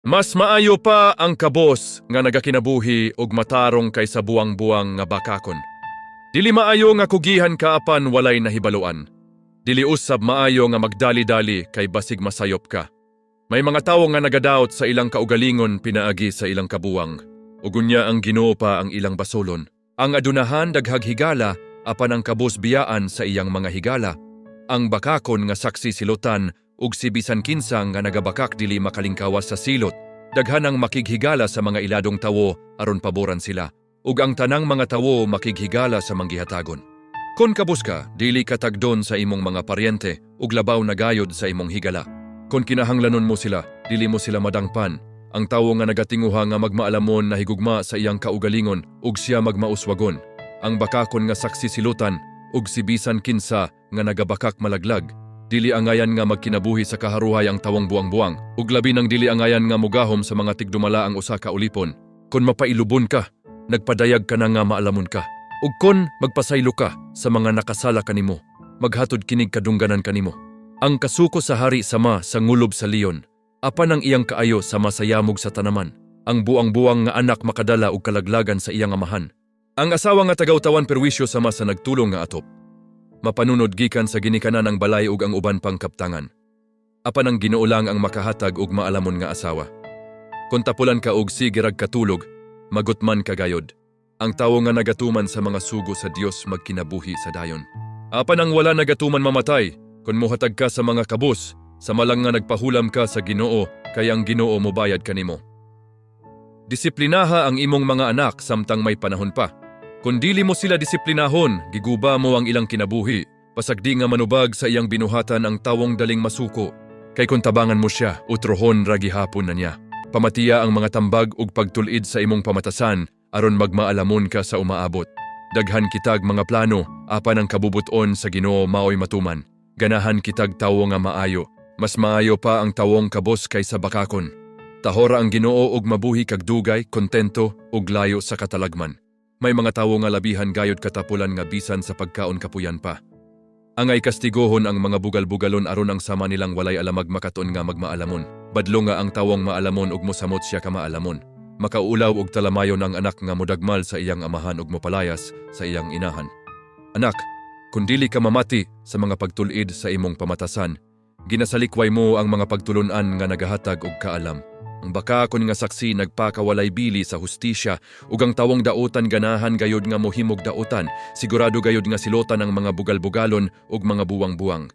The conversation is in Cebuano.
Mas maayo pa ang kabos nga nagakinabuhi og matarong kaysa buang-buang nga bakakon. Dili maayo nga kugihan ka apan walay nahibaluan. Dili usab maayo nga magdali-dali kay basig masayop ka. May mga tawo nga nagadaot sa ilang kaugalingon pinaagi sa ilang kabuwang. Ug unya ang Ginoo pa ang ilang basolon. Ang adunahan daghag higala apan ang kabos biyaan sa iyang mga higala. Ang bakakon nga saksi silutan ug si bisan kinsa nga nagabakak dili makalingkawas sa silot. Daghan ang makighigala sa mga iladong tawo aron paboran sila. Ug ang tanang mga tawo makighigala sa manggihatagon. Kon kabos ka, dili ka tagdon sa imong mga paryente ug labaw na gayod sa imong higala. Kon kinahanglanon mo sila, dili mo sila madangpan. Ang tawo nga nagatinguha nga magmaalamon nahigugma sa iyang kaugalingon ug siya magmauswagon. Ang bakakon nga saksi silutan ug si bisan kinsa nga nagabakak malaglag. Dili angayan nga magkinabuhi sa kaharuhay ang tawong buang-buang ug labi nang dili angayan nga mugahom sa mga tigdumala ang usa ka ulipon. Kon mapailubon ka, nagpadayag ka na nga maalamon ka. Ug kon magpasaylo ka sa mga nakasala kanimo, maghatod kinig kadungganan kanimo. Ang kasuko sa hari sama sa ngulob sa leon, apan ang iyang kaayo sama sa yamog sa tanaman. Ang buang-buang nga anak makadala og kalaglagan sa iyang amahan. Ang asawa nga tagawtawan perwisyo sama sa nagtulong nga atop. Mapanunod gikan sa ginikanan ang balay ug ang uban pang kaptangan. Apan ang Ginoo lang ang makahatag og maalamon nga asawa. Kon tapulan ka og sige rag katulog, magutman ka gayod. Ang tawo nga nagatuman sa mga sugo sa Dios magkinabuhi sa dayon. Apan ang wala nagatuman mamatay, kon mohatag ka sa mga kabos, sama lang nga nagpahulam ka sa Ginoo, kay ang Ginoo mobayad kanimo. Disiplinaha ang imong mga anak samtang may panahon pa. Kung dili mo sila disiplinahon, giguba mo ang ilang kinabuhi. Pasagdi nga manubag sa iyang binuhatan ang tawong daling masuko. Kay kung tabangan mo siya, utrohon ra gihapon na niya. Pamatiya ang mga tambag ug pagtul-id sa imong pamatasan aron magmaalamon ka sa umaabot. Daghan kitag mga plano, apan ang kabubuton sa Ginoo maoy matuman. Ganahan kitag tawo nga maayo. Mas maayo pa ang tawong kabos kaysa bakakon. Tahora ang Ginoo ug mabuhi kag dugay, kontento ug layo sa katalagman. May mga tawo nga labihan gayod katapulan nga bisan sa pagkaon kapuyan pa. Angay kastigohon ang mga bugal-bugalon aron ang sama nilang walay alamag makaton nga magmaalamon. Badlo nga ang tawong maalamon ug mosamot siya ka maalamon. Makaulaw og talamayon ang anak nga modagmal sa iyang amahan ug mopalayas sa iyang inahan. Anak, kung dili ka mamati sa mga pagtul-id sa imong pamatasan, ginasalikway mo ang mga pagtulunan nga nagahatag og kaalam. Ang bakakon nga saksi nagpakawalay bili sa hustisya ug ang tawong daotan ganahan gayod nga mohimog daotan, sigurado gayod nga silotan ang mga bugal-bugalon ug mga buwang-buwang.